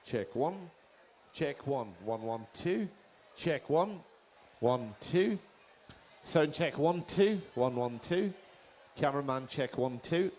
Check 1, check 1, 1, 1, 2, check 1, 1, 2. Sound check 1, 2, 1, 1, 2. Cameraman check 1, 2.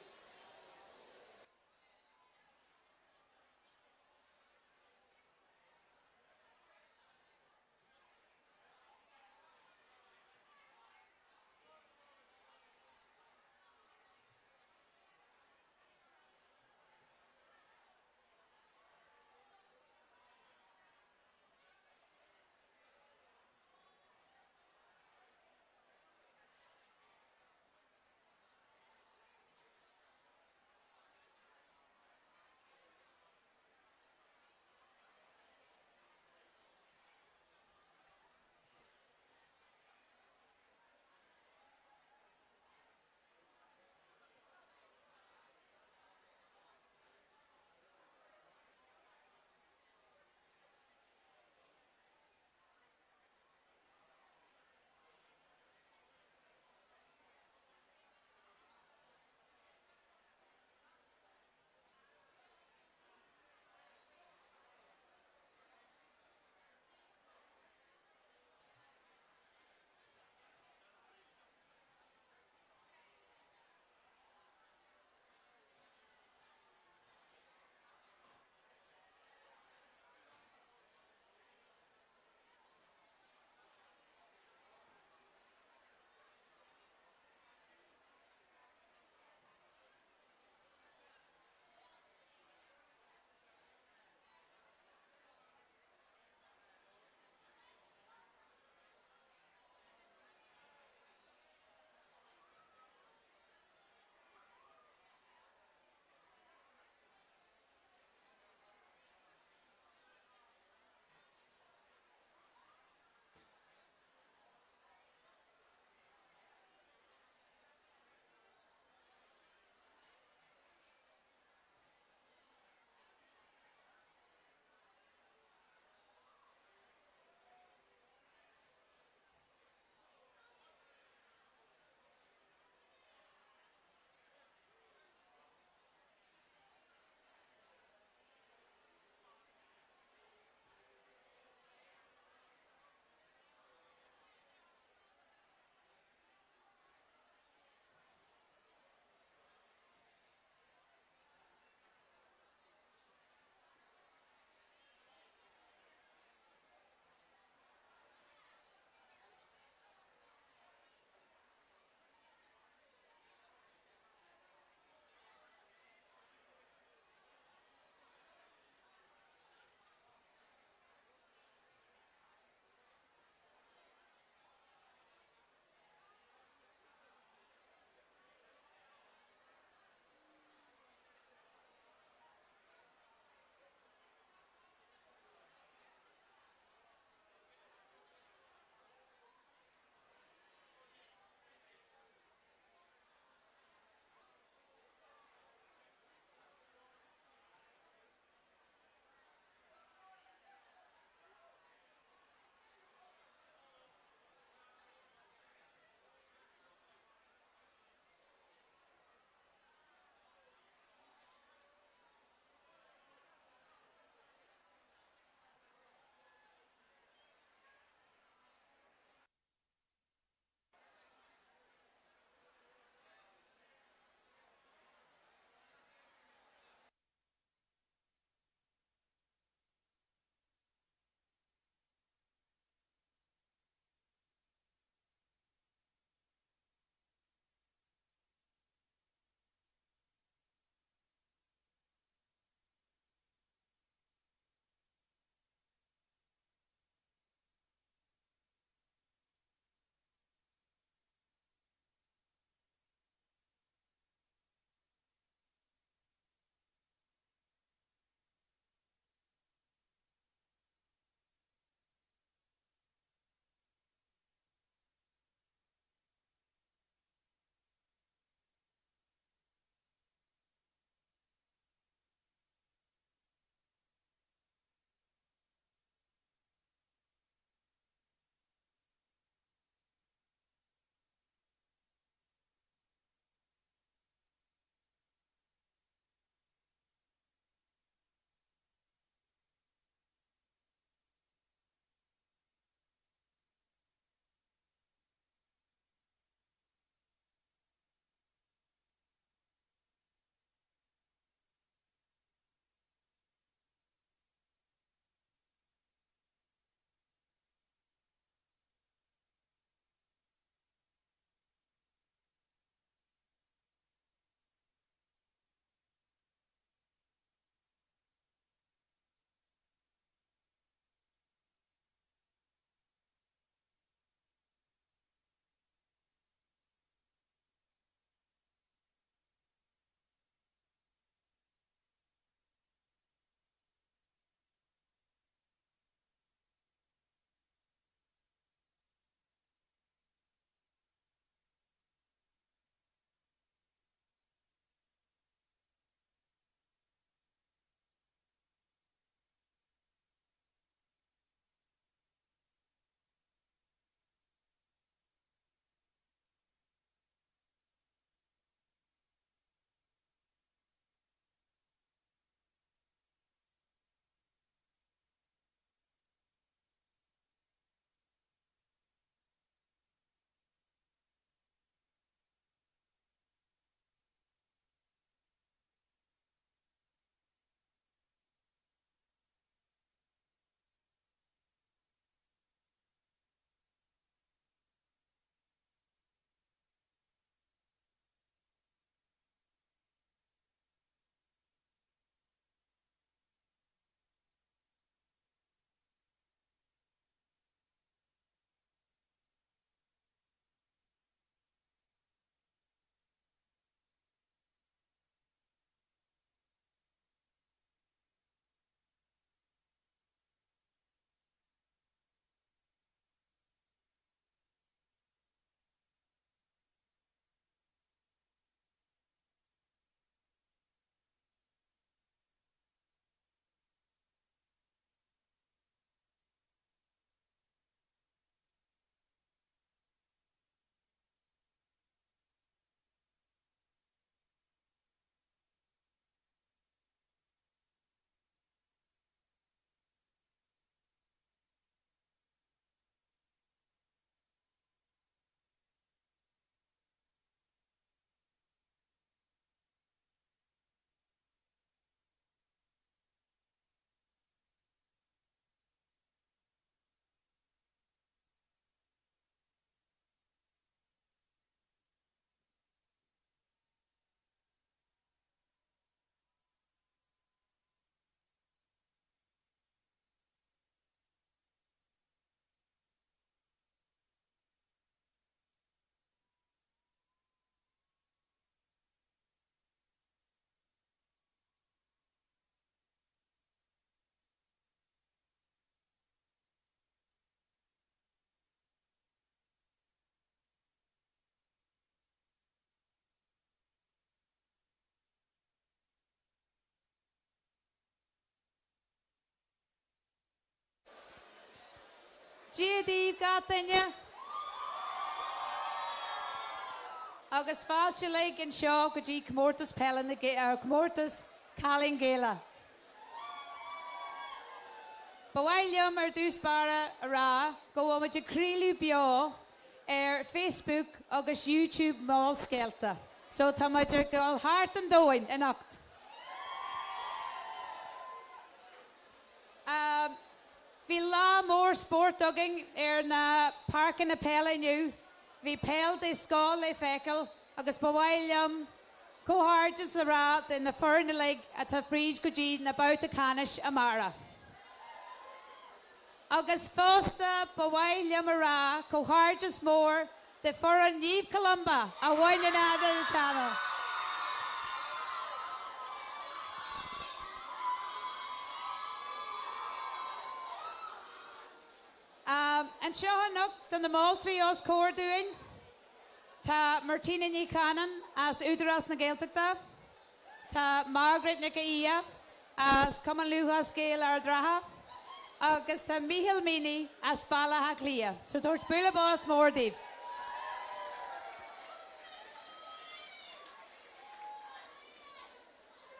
Dia daoibh gach duine! Agus fáilte uilig anseo go dtí Comórtas Peile na Comórtas Cailín Gaelach. Ba mhaith liom ar dtús báire a rá go bhfuil muid ag craoladh beo ar Facebook agus YouTube Molscéalta. So tá muid ag dul thart an domhain anocht. Bhí lá mór spóirt againn ar na páirceanna peile inniu. Bhí peil de scoth le feiceáil agus ba mhaith liom comhghairdeas a rá de na foireann uilig atá fríd go dtí na babhta ceannais amárach. Agus fosta ba mhaith liom a rá comhghairdeas mór de foireann Naomh Columba a bhain an idirchontae. Anseo anocht do na moltóirí os comhair dúinn tá Martina Ní Chanainn as Údarás na Gaeltachta, Tá Margaret Nic Aodha as Cumann Lúthchleas Gael Ard Ratha agus tá Mícheál Meaney as Baile Átha Cliath. So tabhairt bualadh bos mór daoibh.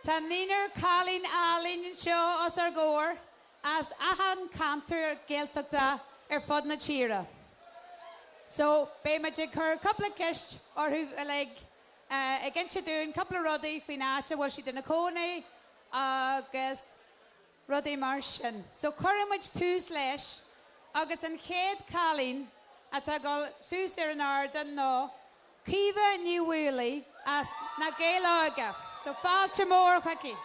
Tá naonúr cailín álainn anseo os ár gcomhair as achan cheantar Gaeltachta ar fud na tíre. So beidh muid ag cur cúpla ceist orthu uilig ag inse dúinn cúpla rudaí faoin áit a bhfuil siad ina cónaí agus rudaí mar sin. So cuirfidh muid tús leis agus an chéad cailín atá ag dul suas ar an ardán ná Caoimhe Ní Mhaolaí as Na Gaeil Óga. So fáilte mór chuici.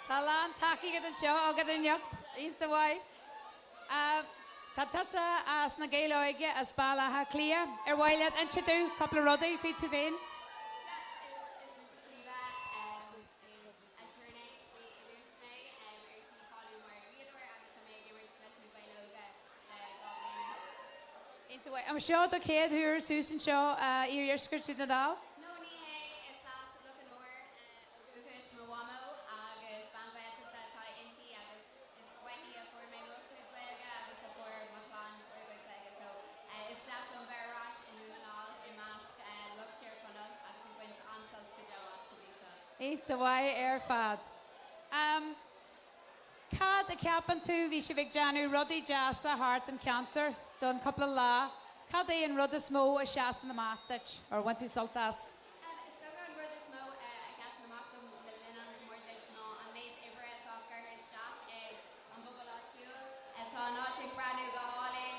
Tá a lán tacaíocht anseo agat anocht. Iontach maith. Tá tusa as na Gaeil Óga as Baile Átha Cliath. Ar mhaith leat inse dúinn cúpla rudaí faoi tú féin? Is mise Caoimhe. Is aturnae faoi oiliúint mé, ar tí cáiliú mar dhlíodóir agus tá mé ag imirt leis na Gaeil Óga le 2 bhliain anuas. Iontach maith. An seo do chéad huair suas anseo i iardheisceart Dhún na nGall? No, ní hé. Is as Loch an Iúir ó dhúchas mo mhamó agus bean Ghaeltachta atá inti agus is uaithi a fuair mé mo chuid Gaeilge agus a fuair mo chlann a gcuid Gaeilge so is deas liom bheith ar ais i nDún na nGall i measc lucht Thír Chonaill agus ag baint an-sult go deo as go dtí seo. Iontach maith ar fad. Cad a cheapann tú, bhí sibh ag déanamh rudaí deasa thart an cheantar don cúpla lá, cad é an rud is mó a seasann amach duit, or bhain tú sult as? Is dócha an rud is mó a sheasann amach dom le linn an chomórtais ná an méid oibre atá curtha isteach ag an bpobal áitiúil. Tá an áit ag breathnú go hálainn,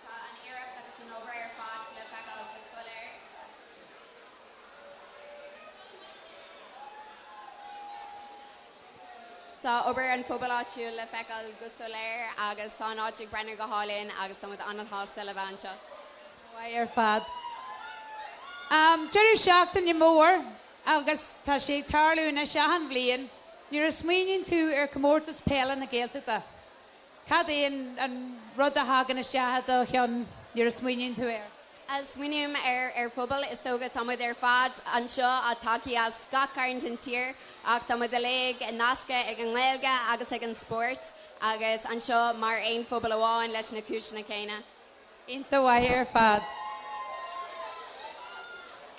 tá an iarracht agus an obair ar fad le feiceáil go soiléir. Tá obair an phobail áitiúil le feiceáil go soiléir agus tá an áit ag breathnú go hálainn agus tá muid an-sásta le bheith anseo. Maith ar fad. Deireadh seachtaine mór agus tá sé ag tarlú anois achan bhliain. Nuair a smaoiníonn tú ar Comórtas Peile na Gaeltachta, Cad é an rud a thagann isteach i do cheann nuair a smaoiníonn tú air? Smaoiním ar phobal. Is dócha tá muid ar fad anseo tagtha as gach cearn den tír ach tá muid uilig nasctha ag an nGaeilge agus ag an spórt agus anseo mar aon phobal amháin leis na cúiseanna céanna. Iontach maith ar fad.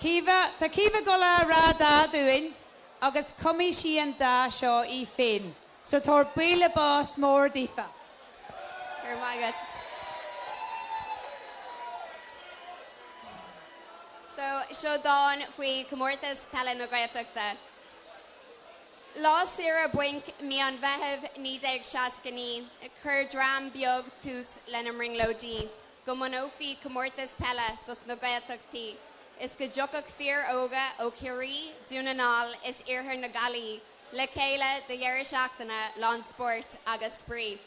Caoimhe, tá Caoimhe ag dul a rá dán dúinn agus cumfaidh sí an dán seo í féin. So tabhair bualadh bos mór daofa. Go raibh maith agat. So, seo dán faoi Chomórtas Peile na Gaeltachta. Lá saoire bainc mí an Mheithimh 1969, chuir dream beag tús lena mbrionglóidí go mbunófaí comórtas peile dos na Gaeltachtaí is go dtiocfadh fir óga ó Chiarraí, Dún na nGall is Iarthar na Gaillimhe Le chéile do dheireadh seachtaine lán spóirt agus spraoi.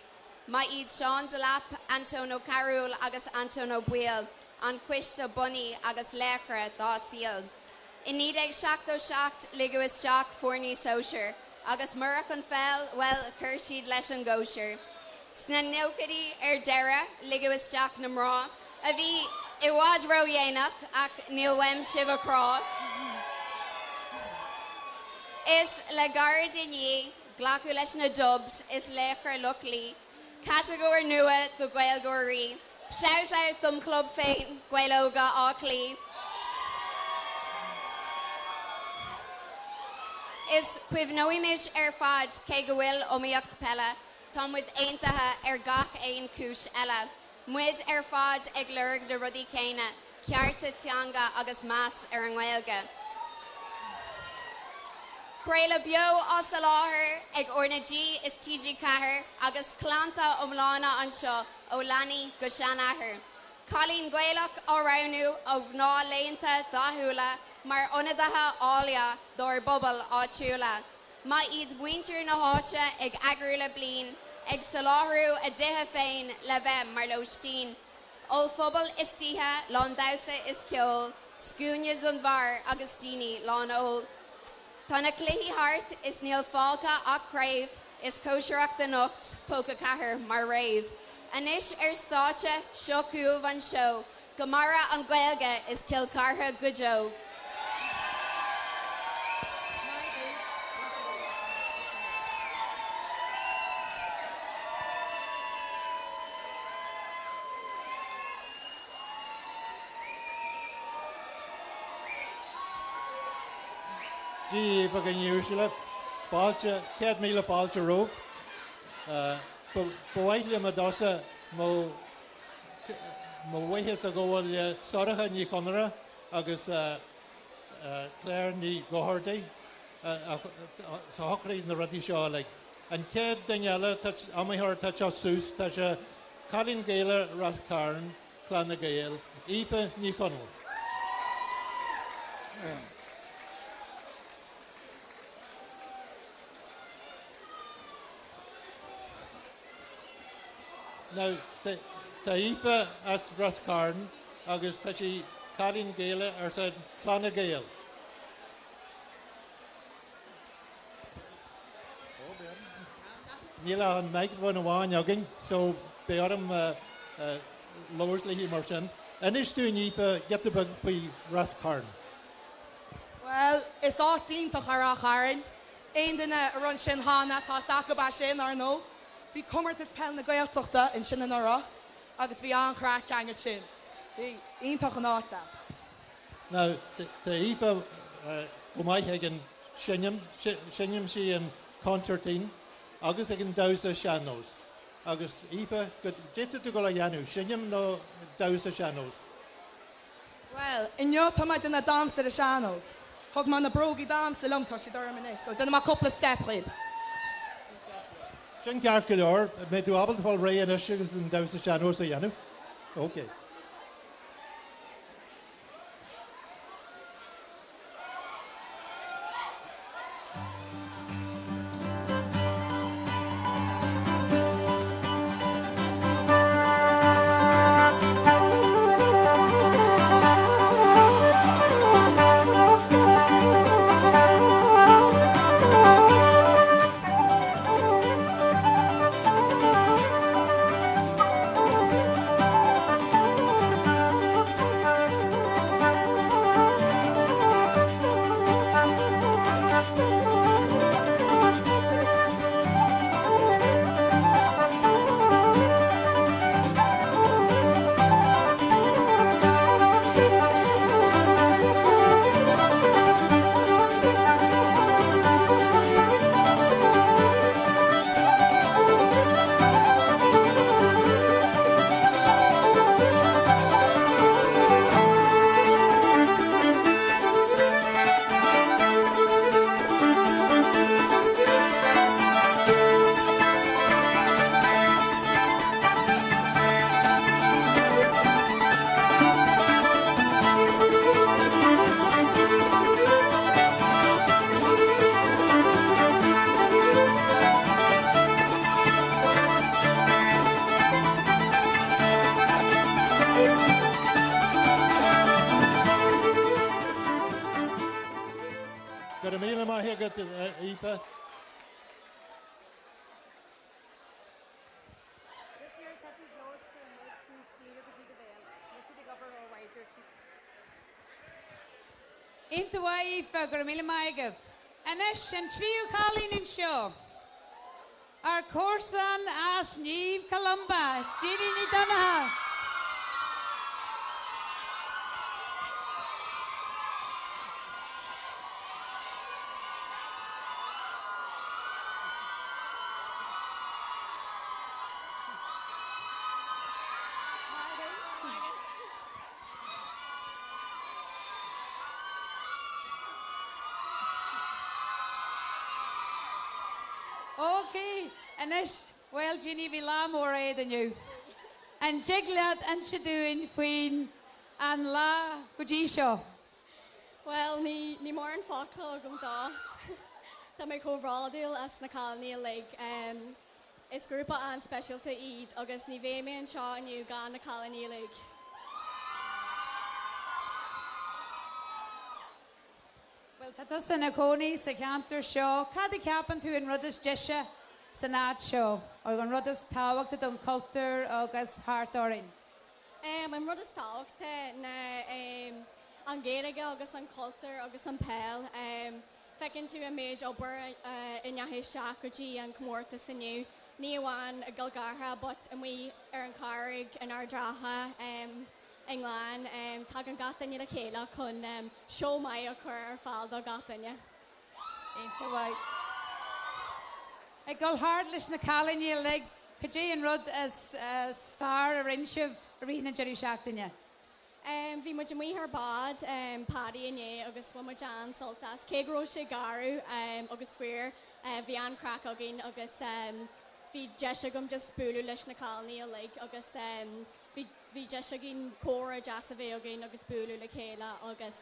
Ba iad Seán Delap, Antóin Ó Cearúil agus Antóin Ó Baoill an coiste bunaidh agus laochra dá saol. I 1977 ligeadh isteach foirne sóisir agus murach an pheil, bhuel, chuir siad leis an gcóisir. Sna nóchaidí ar deireadh ligeadh isteach na mná, a bhí i bhfad ródhéanach ach níl uaim sibh a chrá. Is le gairid i ndiaidh glacadh leis na Dubs is Laochra Loch Lao, catagóir nua do Ghaeilgeoirí. Shout out dom chlub féin, Gaeil Óga Átha Cliath. Is cuimhneoimis ar fad cé go bhfuil iomaíocht peile, tá muid aontaithe ar gach aon chúis eile. Muid ar fad ag lorg na rudaí céanna, cearta teanga agus meas ar an nGaeilge. Craoladh beo á soláthar ag RnaG is TG4 agus clannta iomlána anseo ó leanaí go seanathair. Cailín Gaelach á roghnú ó mhná léannta dathúla mar ionadaithe áille dár bpobail áitiúla. Maith iad muintir na háite ag eagrú le bliain, ag soláthrú a dtithe féin le bheith mar lóistín. Ollphuball istoíche lán damhsa is ceoil, scuaine don bheár agus daoine lán óil. Tá na cluichí thart is níl fágtha ach craobh is cóisireacht anocht, Póca 4 mar rave. Anois ar stáitse, seo chugaibh an seó, go maire an Ghaeilge is Cill Chartha go deo! Dia dhaoibh a dhaoine uaisle, fáilte, 100,000 fáilte romhaibh. Ba mhaith liom i dtosach mo bhuíochas a ghabháil le Sorcha Ní Chonaire agus Claire Ní Dhochartaigh a shocraigh na rudaí seo uilig. An chéad duine eile, iomaitheoir atá ag teacht suas, tá sé Cailín Gaelach Rath Cairn, Clann na Gael, Aoife Ní Chonaill. Now, tá Aoife as Ráth Cairn agus tá sí Cailín Gaelach ar son Clann na Gael. Níl ach an microphone amháin againn so beidh orm labhairt léi mar sin. Inis dúinn Aoife giota beag faoi Rath Cairn. Bhuel, is áit iontach é Ráth Chairn. Aon duine a raibh ansin cheana, tá fhios acu é sin, ar ndóigh. Bhí Comórtas Peil na Gaeltachta ansin anuraidh agus bhí an-chraic againn ansin. Bhí. Iontach an áit é. Now, tá Aoife go maith ag an seinm, seinneann sí an consairtín agus ag an damhsa sean-nós. Agus Aoife, cad é atá tú ag dul a dhéanamh, seinm nó damhsa sean-nós? Bhuel, inniu tá mé ag déanamh damhsa ar an sean-nós. Thug mé na brógaí damhsa liom, tá siad orm anois, so déanfaidh mé cúpla step dhaoib. Sin ceart go leor, mbeidh tú ábalta fáil réidh anois agus an damhsa sean-nós a dhéanamh? Ok. Go raibh míle maith agat, Aoife. Iontach mhaith, Aoife, go raibh míle maith agaibh. Anois, an tríú cailín anseo. Ár comharsan as Naomh Columba, Jeannie Ní Dhonnchadha. Ok, anois, bhuel Jeannie, bhí lá mór a'd inniu. An dtig leat inse dúinn faoin an lá go dtí seo? Bhuel, ní, ní mórán focal agam dó. Tá mé chomh bhródúil as na cailíní uilig. Is grúpa an-speisialta iad agus ní bheadh mé anseo inniu gan na cailíní uilig. Bhuel, tá tusa ina cónaí sa cheantar seo. Cad a cheapann tú an rud is deise san áit seo, nó an rud is tábhachtaí don chultúr agus thart orainn? An rud is tábhachtaí ná an Ghaeilge agus an cultúr agus an peil. Feiceann tú an méid obair a ndeachaigh isteach go dtí an comórtas inniu, ní amháin i gCill Chartha but amuigh ar an Charraig, in Ard Ratha, i nGleann. Tagann gach duine le chéile chun seó maith a chur ar fáil do gach duine. Iontach mhaith. Ag dul thart leis na cailíní uilig, cad é an rud is fearr a rinne sibh i rith na deireadh seachtaine? Bhí muid amuigh ar bád Paddy inné agus bhain muid an-sult as. Cé go raibh sé garbh agus fuar, bhí an-chraic againn agus bhí deis agam just bualadh leis na cailíní uilig agus bhí bhí deis againn comhrá deas a bheith againn agus bualadh le chéile agus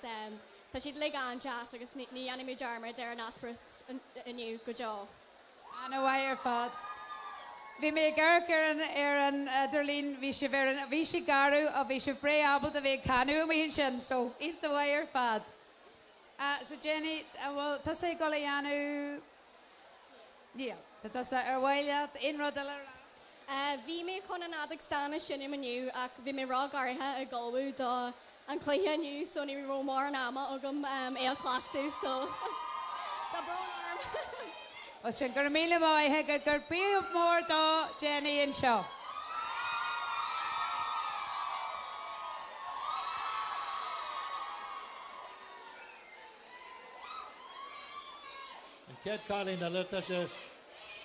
tá siad uilig an-deas agus ní dhéanfaidh mé dearmad ar an eispéireas inniu go deo. Ana-mhaith ar fad. Bhí mé ag amharc ar an ar an idirlíon, bhí sibh ar an, bhí sé garbh ach bhí sibh breá ábalta a bheith ag canadh amuigh ansin, so iontach mhaith ar fad. So Jenny, an bhfuil tusa ag dul a dhéanamh, níl, tá tusa ar mhaith leat aon rud eile a rá? Bhí mé chun an fheadóg stáin a sheinm inniu ach bhí mé ró-ghairithe ag ullmhú do an cluiche inniu so ní raibh mórán ama agam é a chleachtadh so tá brón orm. Bhuel sin, go raibh míle maith agat, gur bíodh mór do Jenny anseo. An chéad cailín eile tá sé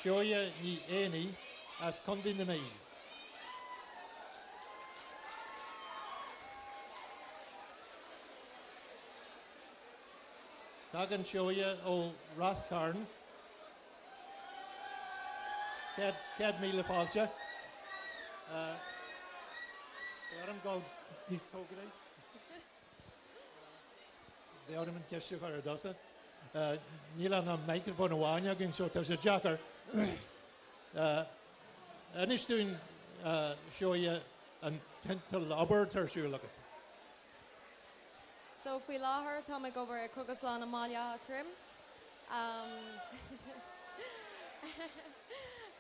Seoighe Ní Éanaí as Contae na Mí. Tagann Seoighe ó Rath Cairn. 100,000 fáilte. Beidh orm dul níos cóngaraí. Bhí orm an ceist a chur ar dtús. Níl ach an microphone amháin againn so tá sé deacair. Inis dúinn Seoighe an cineál obair atá ar siúl agat. So faoi láthair táim ag obair i Cógaslann i mBaile Átha Troim.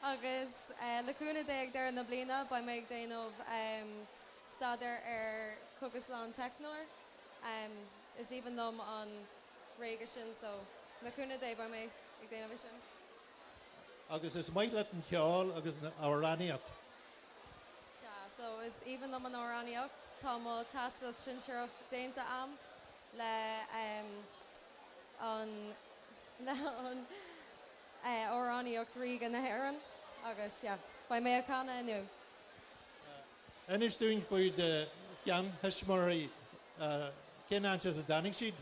Agus le cúnamh Dé ag deireadh na bliana beidh mé ag déanamh staidéar ar Cógaslann Teicneoir. Is aoibhinn liom an réigiún sin so le cúnamh Dé beidh mé ag déanamh é sin. Agus is maith leat an ceol agus an amhránaíocht? Sea, so is aoibhinn liom an amhránaíocht. Tá mo teastas sinsearach déanta a'm le an le an amhránaíocht ríoga na hÉireann agus yeah, beidh mé ag canadh inniu. Inis dúinn faoi do sheantuismitheoirí, cén áit as a dtáinig siad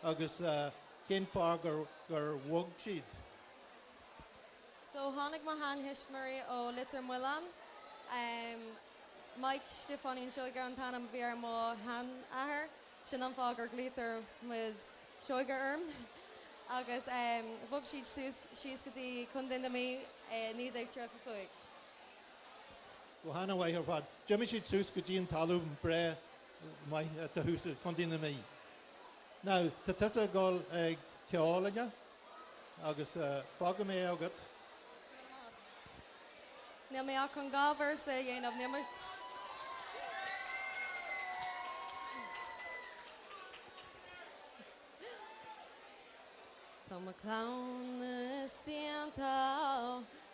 agus cén fáth gur bhog siad? So tháinig mo sheantuismitheoirí ó Leitir Mealláin. Mike Stiofáinín Seoige an t-ainm a bhí ar mo sheanathair, sin an fáth gur glaoitear muid Seoige orm. Agus bhog siad síos go dtí Contae na Mí i 1935. Go han-mhaith ar fad. D'imigh siad suas go dtí an talamh breá maith atá thuas i Contae na Mí. Now, tá tusa ag dul ag ceol inniu agus fágfaidh mé agat. Níl mé ach chun dhá véarsa a dhéanamh, níl mé. Tá mo cleamhnas déanta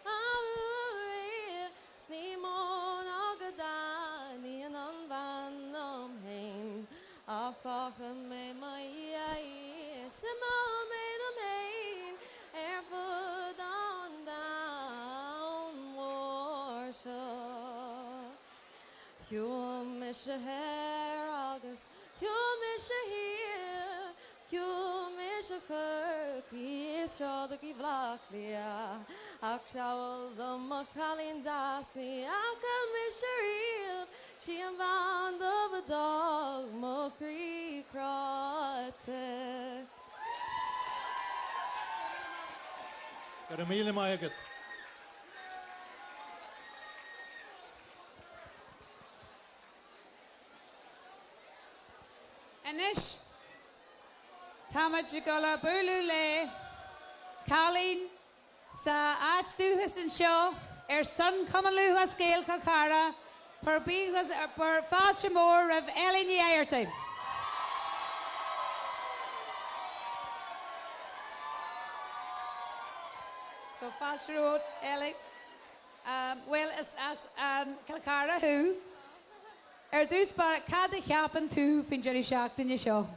arú ariamh 's ní mó ná go dtaitníonn an bhean liom fhéin Ach fágfaidh mé mo dhiaidh is imeoidh mé dom fhéin ar fud an domhain mhóir seo. Shiúil mise thoir agus shiúil mise thiar, shiúil mise Chorcaí is sráideachaí Bhaile Átha Cliath, ach samhail dom mo chailín deas ní fhaca mise riamh, sí an bhean dubh a d'fhág mo chroí cráite. Go raibh míle maith agat. Anois, táimid ag dul a bualadh le cailín sa áit dúchas anseo ar son Chumann Lúthchleas Gael Chill Chartha, bhur bhfáilte mór roimh Ellie Ní Fháthartaigh. So fáilte romhat, Ellie. Bhuel, is as Cill Chartha thú. Ar dtús báire, cad a cheapann tú faoin deireadh seachtaine seo?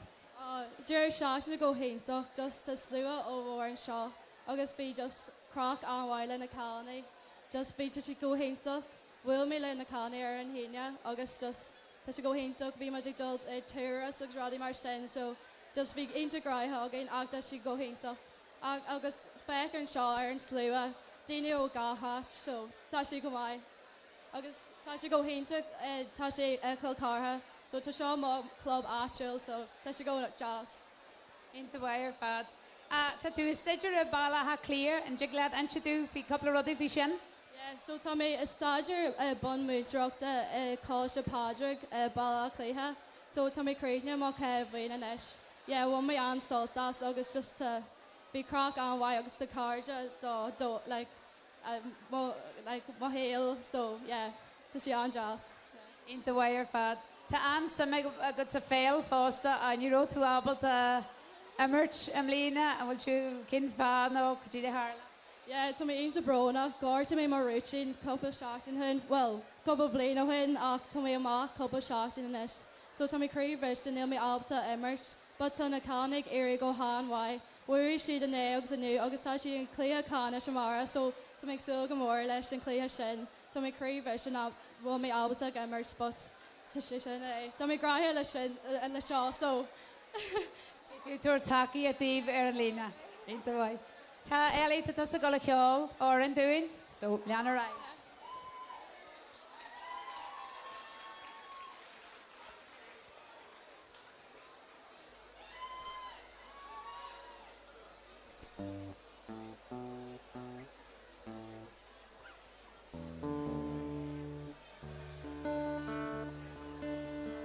Deireadh seachtaine go hiontach, just tá slua ollmhór anseo agus bhí just craic an-mhaith le na cailíní. Just bhí, tá sé go hiontach. Bhuail mé le na cailíní ar an hAoine agus just tá sé go hiontach. Bhí muid ag dul ag turas agus rudaí mar sin so just bhí iontach graiche againn ach tá sé go hiontach. Agus féach anseo ar an slua, daoine ó gach áit, so tá sé go maith. Agus tá sé go hiontach, tá sé i Chill Chartha, so tá seo mo chlub áitiúil, so tá sé go deas. Iontach maith ar fad. Tá tú ag staidéar i Baile Átha Cliath, an dtig leat inse dúinn faoi cúpla rudaí faoi sin? Yeah, so tá mé ag staidéar bunmhúinteoireachta i Coláiste Phádraig i Baile Átha Cliath, so tá mé críochnaithe mo chéad bhliain anois. Yeah, bhain mé an-sult as agus just tá, bhí craic an-mhaith agus tá cairde do, do, like, mo, like, mo shaol, so yeah, tá sé an-deas. Iontach maith ar fad. Tá an-suim agat sa pheil fosta, ní raibh tú ábalta imirt i mbliana, an bhfuil tú, cén fáth nó cad é a tharla? Yeah, tá mé iontach brónach, ghortaigh mé mo rúitín cúpla seachtain ó shin, bhuel, cúpla bliain ó shin ach tá mé amach cúpla seachtain anois. So tá mé croíbhriste, níl mé ábalta imirt, but tá na cailíní ag éirí go han-mhaith. Bhuaigh siad inné agus inniu agus tá siad an cluiche ceannais amárach so tá mé ag súil go mór leis an cluiche sin. Tá mé croíbhriste nach bhfuil mé ábalta ag imirt but tá sé sin é. Tá mé gnoitheach leis sin, le seo so. Sé tú tabhairt tacaíocht daoibh ar an líne. Iontach maith. Tá Ellie, tá tusa ag dul a cheol amhrán dúinn so lean ar aghaidh.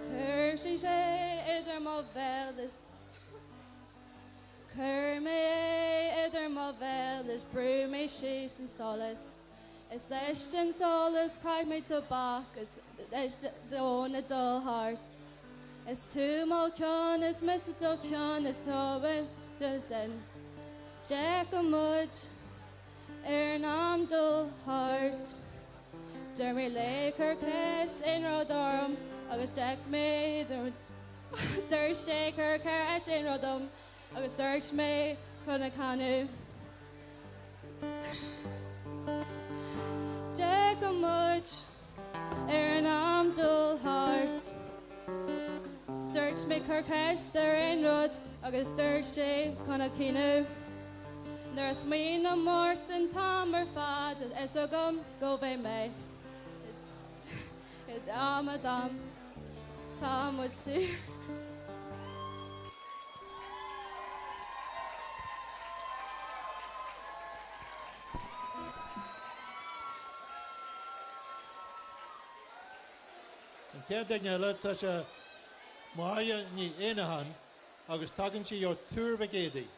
Chuir sí sé idir mo bhéal is Chuir mé é idir mo bhéal is bhrú mé síos an solas. Is leis an solas chaith mé tobac is leis d'fhonn a dul thart. Is tú mo cheann is mise do cheann is tá sin. D'fheiceann muid ar an am dul thart. Deir mé léi cuir ceist aon rud orm agus d'fhéach mé Dúirt sé cuir ceist aon rud orm agus dúirt mé chun a chanadh. D'fheiceann muid ar an am dul thart. Dúirt mé cuir ceist ar aon rud agus dúirt sé chun a chaoineadh. Nuair a smaoiním ort an t-am ar fad is fhios agam go mbeidh mé i d'amadán. Tá muid saor. An chéad duine eile, tá sé Máire Ní Éanacháin agus tagann sí ó Tuar Mhic Éadaigh.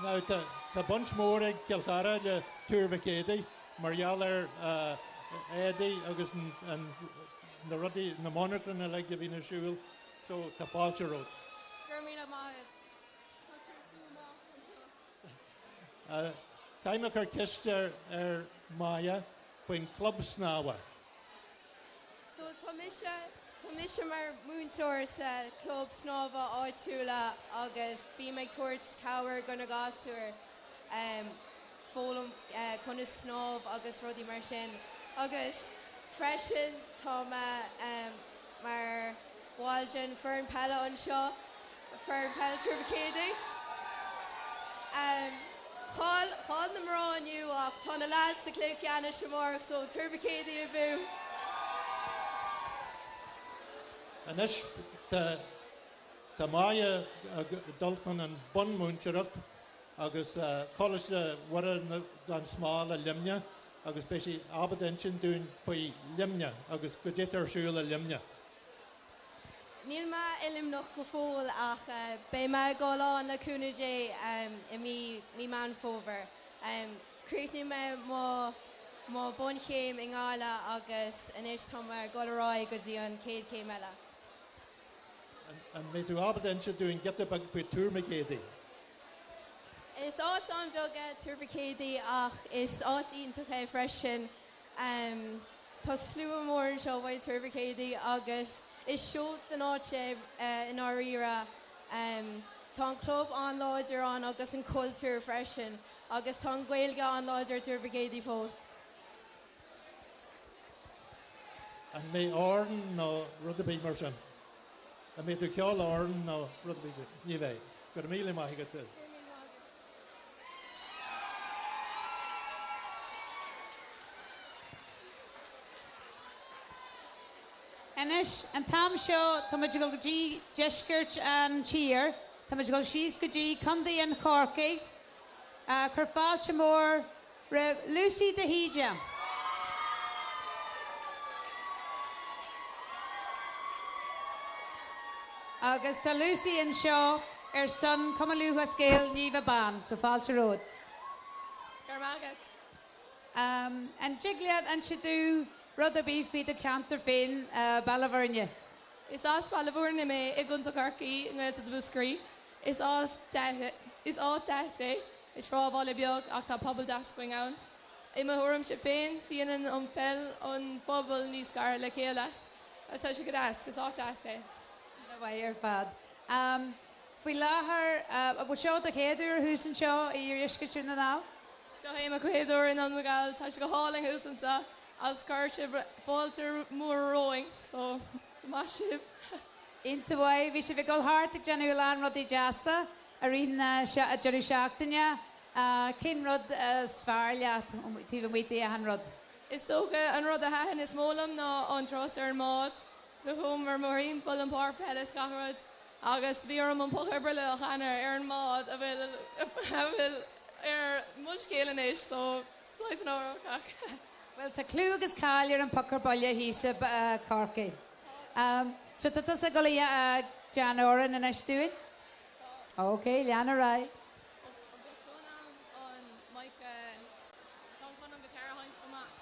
Now tá baint mhór ag Cill Chartha le Tuar Mhic Éadaigh mar gheall ar éadaí agus an. na rudaí, na monarchana uilig a bhíonn ar siúl, so tá fáilte romhat. Go raibh míle maith agat. Tá tú ar slua maith anseo. Caithfidh mé cur ceist ar Maya faoin club snámha. So tá mise, tá mise mar múinteoir sa club snámha áitiúla agus bím ag tabhairt cabhair go na gasúir foghlaim conas snámh agus rudaí mar sin. Agus freisin tá mé mar bhall den foireann peile anseo, foireann peile Tuar Mhic Éadaigh. Chaill, chaill na mná inniu ach tá na lads sa chluiche ceannais amárach so Tuar Mhic Éadaigh abú! Anois tá, tá Maya ag dul chun an bunmhúinteoireacht agus Coláiste Mhuire gan Smál i Luimneach agus beidh sí ábalta insint dúinn faoi Luimneach agus goidé atá ar siúl i Luimneach. Níl mé i Luimneach go fóill ach beidh mé ag dul ann le cúnamh Dé i mí mí Meán Fómhair. Chríochnaigh mé mo mo bunchéim i nGaillimh agus anois tá mé ag dul ar aghaidh go dtí an chéad chéim eile. An mbeidh tú ábalta inse dúinn giota beag faoi Tuar Mhic Éadaigh? Is áit an-bheag é Tuar Mhic Éadaigh ach is áit iontach é freisin. Tá slua mór anseo ó Tuar Mhic Éadaigh agus is seoid den áit é i ndáiríre. Tá an club an-láidir ann agus an cultúr freisin agus tá an Ghaeilge an-láidir i dTuar Mhic Éadaigh fós. An mbeidh amhrán nó rud ar bith mar sin? An mbeidh tú ag ceol amhrán nó rud ar bith? Ní bheidh. Go raibh míle maith agat. Go raibh míle maith agat. Anois, an t-am seo, tá muid ag dul go dtí deisceart an tír, tá muid ag dul síos go dtí Contae an Chorcaigh. Cuir fáilte mór roimh Lucy de hÍde. Agus tá Lucy anseo ar son Cumann Lúthchleas Gael Naomh Abán, so fáilte romhat. Go raibh maith agat. An dtig leat inse domh rud ar bith faoi do cheantar féin, Baile Bhuirne? Is as Baile Bhuirne mé i gContae Chorcaí i nGaeltacht Mhúscraí. Is áit is áit deas é. Is sráidbhaile beag ach tá pobal deas againn ann. I mo thuairimse féin, déanann an pheil an phobal níos gaire le chéile. Agus tá sé go deas. Is áit deas é. Ana-mhaith ar fad. Faoi láthair, an bhfuil seo do chéad uair thuas anseo i iardheisceart Dhún na nGall? Seo é mo chéad uair i nDún na nGall. Tá sé go hálainn thuas anseo agus chuir sibh fáilte mhór romhainn so maith sibh. Iontach mhaith. Bhí sibh ag dul thart ag déanamh a lán rudaí deasa i rith na deireadh seachtaine. Cén rud is fearr leat taobh amuigh de achan rud? Is dócha an rud a thaitin is mó liom ná an turas ar an mbád. Do chuamar mórthimpeall an páirc peile is gach rud agus bhí orm an Púca Buile a cheannach ar an mbád a bhfuil a bhfuil ar mo scéal anois so saghas náireach ach. Bhuel tá clú agus cáil ar an Púca Buile thíos i Corcaigh. So tá tusa ag dul a déanamh amhrán anois dúinn? Tá. Ok, lean ar aghaidh. An bhfuil tú in ann an mic a Táim chun an guitar a sheinnt chomh maith.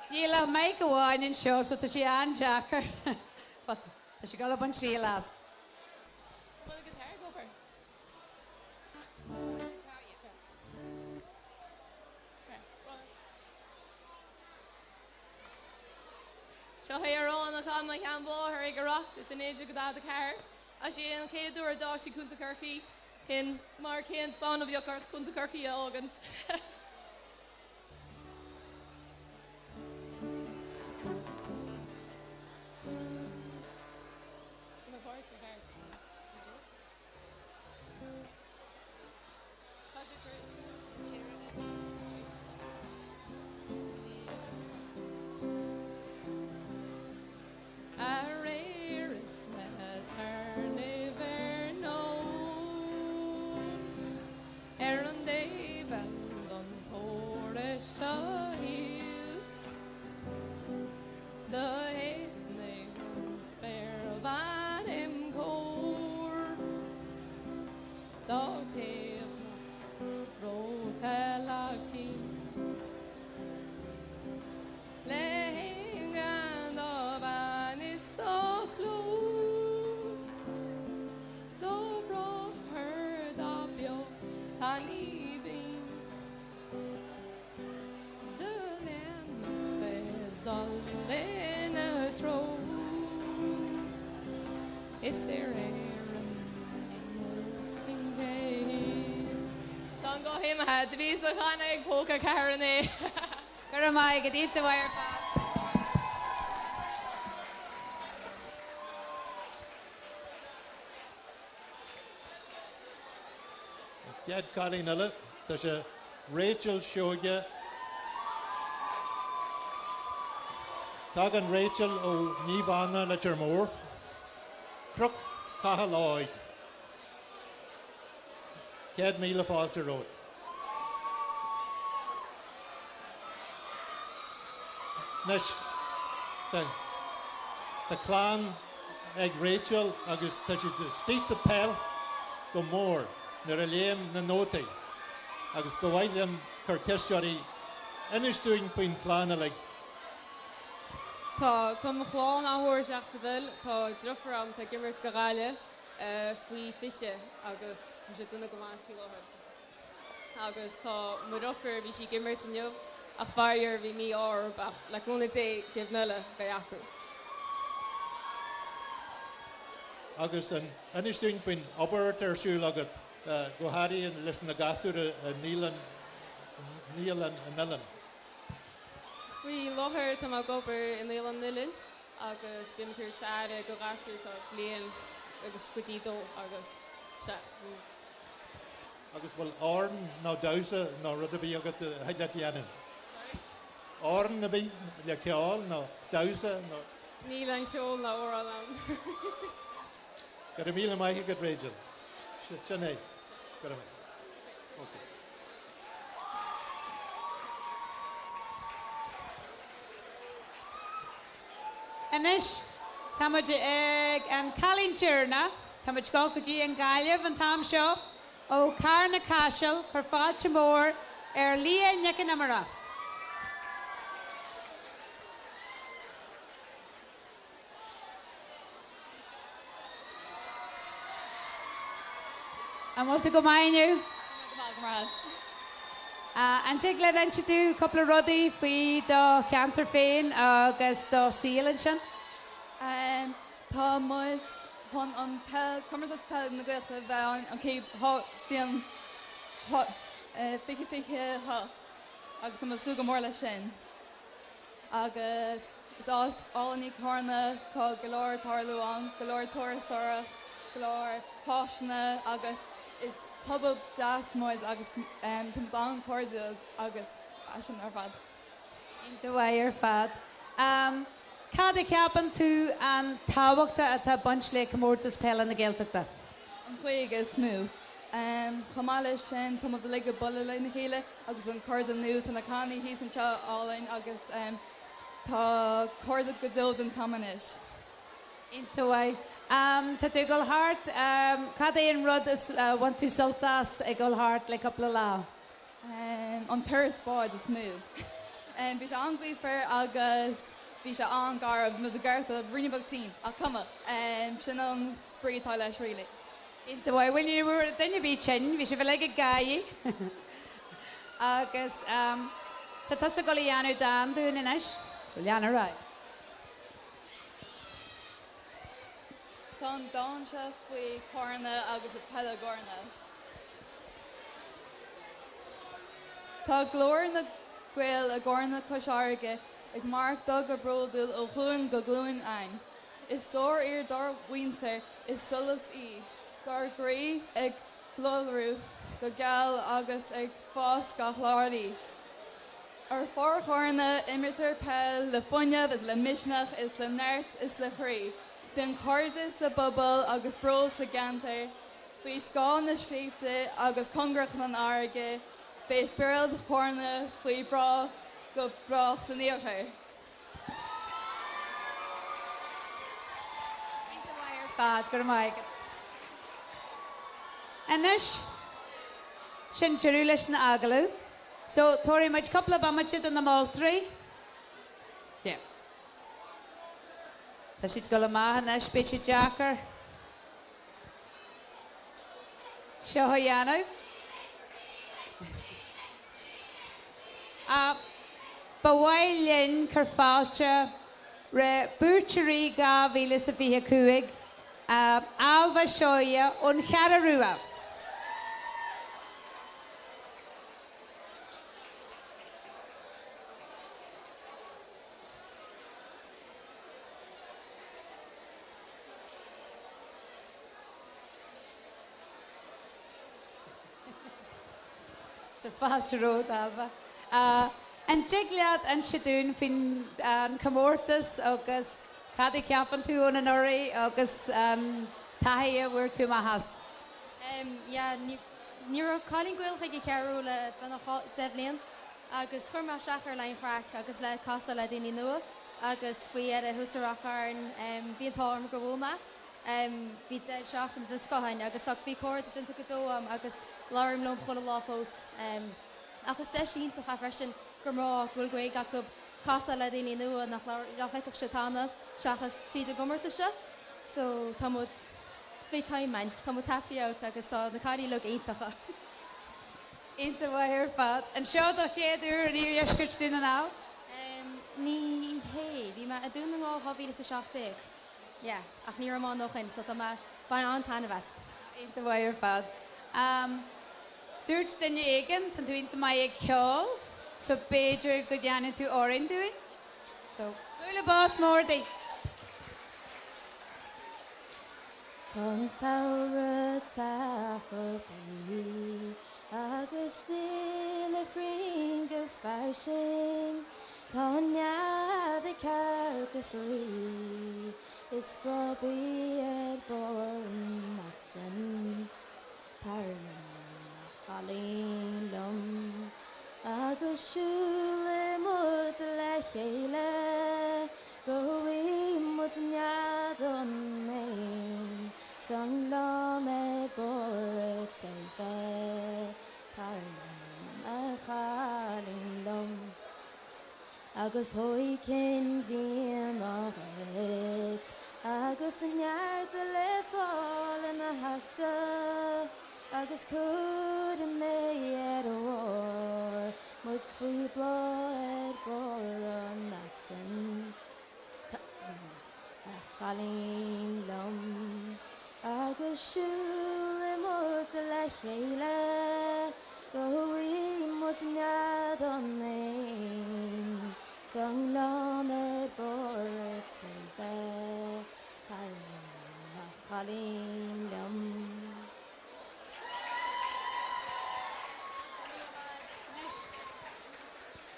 Níl ach mic amháin anseo so tá sé an-deacair but tá sé ag dul ag baint triail as. An bhfuil guitar ag obair? Seo é amhrán a chan mo sheanmháthair ag Oireachtas i 1944. Is é an chéad uair a d'fhág sí Contae Chorcaí, cén mar cén fonn a bheadh ort Contae Chorcaí a fhágaint? seo thíos. Do théadh an spéirbhean im chomhair. Dá taobh nach raibh teaghlach tinn. Le hinghean do bhean is do chlú. Do bhráthair dá beo tá ní binn. Do leanas fé dul ina treo. Is ar Éirinn an Dán go himithe, do bhíos á chanadh ag Póca 4 9. Go raibh maith agat, iontach maith ar fad. Chéad cailín eile, tá sé Rachel Seoige. Tagann Rachel ó Naomh Anna Leitir Móir. Cnoc Chathail Óig. 100,000 fáilte romhat. Anois, tá clann ag Rachel agus tá siad istigh sa peil go mór nuair a léim na nótaí agus ba mhaith liom cur ceist uirthi, inis dúinn faoin chlann uilig. Tá, tá mo chlann an-mhór isteach sa bpeil, tá deirfiúr agam atá ag imirt do Ghaillimh faoi 20 agus tá sé ag déanamh go maith faoi láthair. Agus tá mo dheirfiúr, bhí sí ag imirt inniu ach faraor bhí mí-ádh orthu ach le cúnamh Dé sé bhliain eile beidh acu. Agus inis dúinn faoin obair atá ar siúl agat, go háirithe leis na gasúir i naíolann an Oileáin. Faoi láthair tá mé ag obair i Naíolann an Oileáin agus bím ag tabhairt aire do ghasúir atá bliain agus go dtí dó agus sea. Agus bhfuil amhrán nó damhsa nó rud ar bith agat a thig leat a dhéanamh? Sorry? Amhrán ar bith le ceol nó damhsa nó. Níl aon cheol ná amhrán ann. Go raibh míle maith agat Rachel. Sin é. Go raibh maith. Okay. Anois, tá muid ag an cailín deireanach. Tá muid ag dul go dtí an Ghaillimh an t-am seo. Ó Carna Caiseal, cuir fáilte mhór ar Leah Nic an Iomaire. An bhfuil tú go maith inniu? Go maith, go maith. An dtig leat inse dúinn cúpla rudaí faoi do cheantar féin agus do saol ansin? Tá muid chun an peil, comórtas peil na Gaeltachta a bheith ann an chéad bhliain 2028 agus tá muid ag súil go mór leis sin. Agus is áit álainn í Carna, tá go leor ag tarlú ann, go leor turasóireacht, go leor háiseanna agus is pobal deas muid agus tá muid an-chairdiúil agus é sin ar fad. Iontach maith ar fad. Cad a cheapann tú an tábhacht atá ag baint le Comórtas Peile na Gaeltachta? An Ghaeilge is mó. Chomh maith leis sin, tá muid uilig ag bualadh lena chéile agus an cairde nua, tá na cannaí thíos anseo álainn agus tá cairde go deo den t-am anois. Iontach maith. Tá tú ag dul thart, cad é an rud a bhain tú sult as ag dul thart le cúpla lá? An turas báid is mó. Bhí sé an-ghaofar agus bhí sé an-gharbh, muid ag gortú ruainne beag tinn ach cuma, sin an spraoi atá leis really. Iontach maith. Bhuel ní raibh duine ar bith tinn, bhí sibh uilig ag gáirí. Agus tá tusa ag dul a dhéanamh dán dúinn anois, so lean ar aghaidh. Tá an dán seo faoi Carna agus peil i gCarna. Tá glór na nGael i gCarna Cois Fharraige ag maireachtáil go bródúil ó ghlúin go glúin againn. Is stór í dár muintir, is solas í dár gcroí ag gloiriú go geal agus ag fás gach lá arís. Ar Pháirc Charna imrítear peil le fuinneamh is le misneach is le neart is le croí. Bíonn cairdeas sa bpobal agus bród sa gceantar faoi scáth na sléibhte agus cóngarach don fharraige. Beidh spiorad Chárna faoi bhláth go brách san iarthar. Iontach maith ar fad, go raibh maith agat. Anois, sin deireadh leis an agallamh. So, tabharfaidh muid cúpla bomaite do na moltóirí. Yeah. Tá siad ag dul amach anois, beidh sé deacair seo a dhéanamh. Ach ba mhaith linn cur fáilte roimh buaiteoirí 2025, Ailbhe Seoighe ón Cheathrú Rua. Tá fáilte romhat, Ailbhe. An dtig leat inse dúinn faoin an comórtas agus cad a cheapann tú ón anuraidh agus an taithí a bhfuair tú amach as? Yeah, ní raibh Cailín Gaelach ag an Cheathrú le beagnach 10 bhliain agus chuir mé isteach ar le an chraic agus le casadh le daoine nua agus faoi dheireadh thuas i Ráth Chairn bhí an t-ádh orm gur bhuaigh mé. Bhí deireadh seachtaine den scoth againn agus tá bhí cairde iontach go deo agam agus labhraím leo chuile lá fós. Ach is deis iontach é freisin do mhná go bhfuil Gaeilge acu casadh le daoine nua nach nach bhfeicfeadh siad cheana seachas tríd an gcomórtas seo. So tá muid big time man, tá muid happy out agus tá na cailíní uilig iontacha. Iontach maith ar fad. An seo do chéad uair in Iardheisceart Dún na nGall? Ní hé, bhí mé i Dún na nGall 2017. Yeah, ach ní raibh mé ann ó shin, so tá mé bain an-taitneamh as. Iontach maith ar fad. Dúirt duine éigin, tá tú iontach maith ag ceol, so b'fhéidir go ndéanfaidh tú amhrán dúinn? So, bualadh bos mór di! Tá an samhradh ag teacht go buí agus duille crainn go fairsing, Tá an nead ag cearca faoi is bláth buí ar barr an aiteann. Tar liom, a chailín liom, agus siúlfaidh muid le chéile go bhfaighidh muid nead an éin sa ngleann ar barr an tsléibhe. Tar liom, a chailín liom, agus thógfaidh an ghrian á dhuit agus neart le fáil ina sheasamh agus cuirfidh mé ar a bharr muid faoi bhláth ar barr an aitinn. Tar liom, a chailín liom, agus siúlfaidh muid le chéile go bhfaighidh muid nead an éin sa ngleann ar barr an tsléibhe. Tar liom, a chailín liom.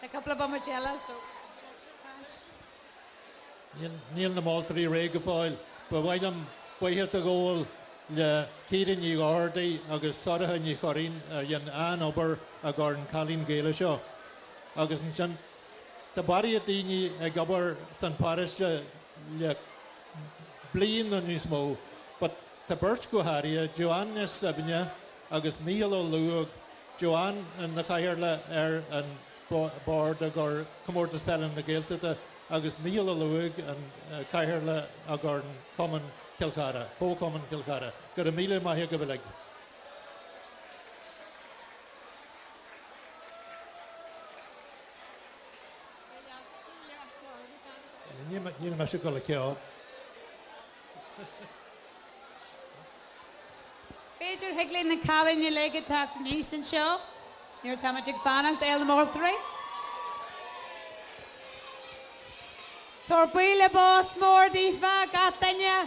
Tá cúpla bomaite eile, so. Níl na moltóirí réidh go fóill. Ba mhaith liom buíochas a ghabháil le Ciara Ní Dhochartaigh agus Sorcha Ní Churraoin a dhein an-obair i gcomhair an Cailín Gaelach seo. Agus ansin tá barraíocht daoine ag obair san pharóiste le bliain nó níos mó but tá beirt go háirithe, Joanne Ní Suibhne agus Mícheál Ó Lúóg, Joanne ina cathaoirleach ar an bord i gcomhair Comórtas Peile na Gaeltachta agus Mícheál Ó Lúóg an cathaoirleach i gcomhair an Cumann Cill Chartha, Comharchumann Chill Chartha. Go raibh míle maith agaibh uilig. Níl mise ag dul ag ceol. B'fhéidir thig le na cailíní uilig ag teacht aníos anseo nuair atáimid ag fanacht ar na moltóirí. Tabhair bualadh bos mór daofa, gach duine!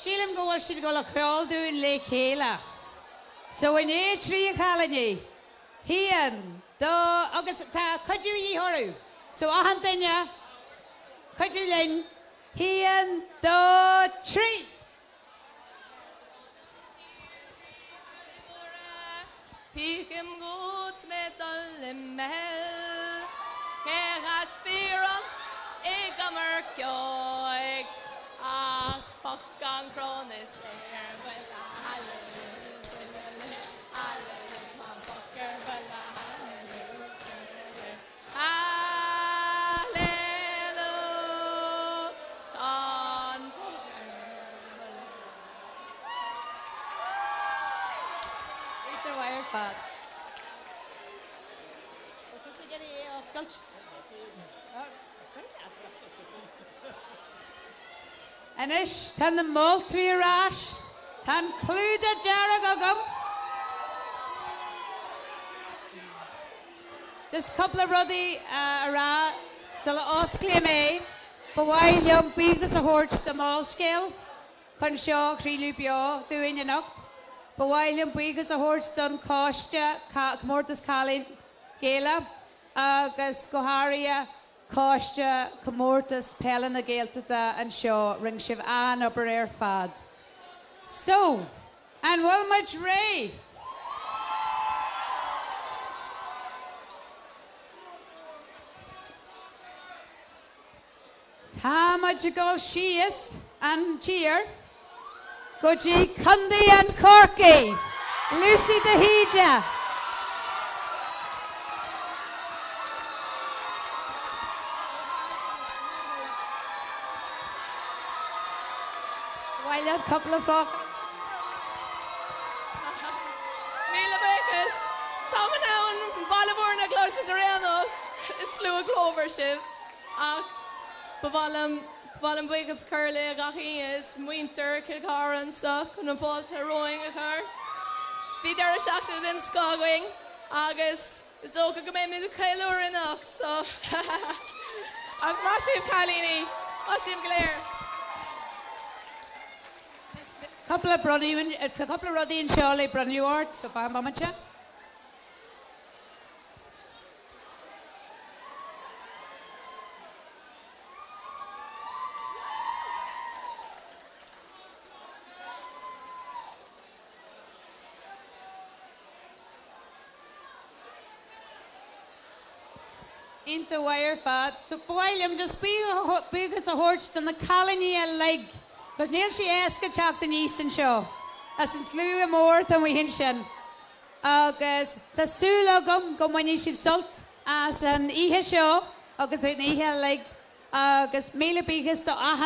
Sílim go bhfuil siad ag dul a cheol dúinn le chéile. So i ndiaidh 3 a chailíní. Haon, dó agus tá cuidiú a dhíth orthu. So achan duine, cuidiú linn. Haon, dó, trí! Pícim gut mé dul i meitheal Cé chas fíorach i gcoimirceoidh Ach poc an crann is ar buile Anois tá na moltóirí ar ais, tá an clúdach dearg agam. Just cúpla rudaí a rá sula osclaím é. Ba mhaith liom buíochas a thabhairt do Molscéal chun seo a chraoladh beo dúinn anocht. Ba mhaith liom buíochas a thabhairt don choiste Comórtas Cailín Gaelach agus go háirithe Coiste Comórtas Peile na Gaeltachta anseo, rinne sibh an-obair ar fad. So, an bhfuil muid réidh? Tá muid ag dul síos an tír go dtí Contae an Chorcaí. Lucy de hÍde. Bhaile cúpla focal. Míle buíochas. Táim in ann Baile Mhúirne a chloisint ar aon nós. Is slua glórmhar sibh. Ach ba mhaith liom, ba mhaith liom buíochas a chur le gach éinne is muintir Chill Chartha anseo chun an fáilte romhainn a chur. Bhí deireadh seachtaine den scoth againn agus is dócha go mbeimid ag ceiliúradh anocht so agus maith sibh cailíní, maith sibh go léir. Cúpla bronnadh, tá cúpla rudaí anseo le bronnadh ort, so fan bomaite. Iontach maith ar fad. So ba mhaith liom just buíochas a thabhairt do na cailíní uilig, 'cause níl sé éasca teacht aníos anseo as an slua mór atá amuigh ansin. Agus tá súil agam go mbainfidh sibh sult as an oíche seo agus an oíche uilig agus míle buíochas do achan.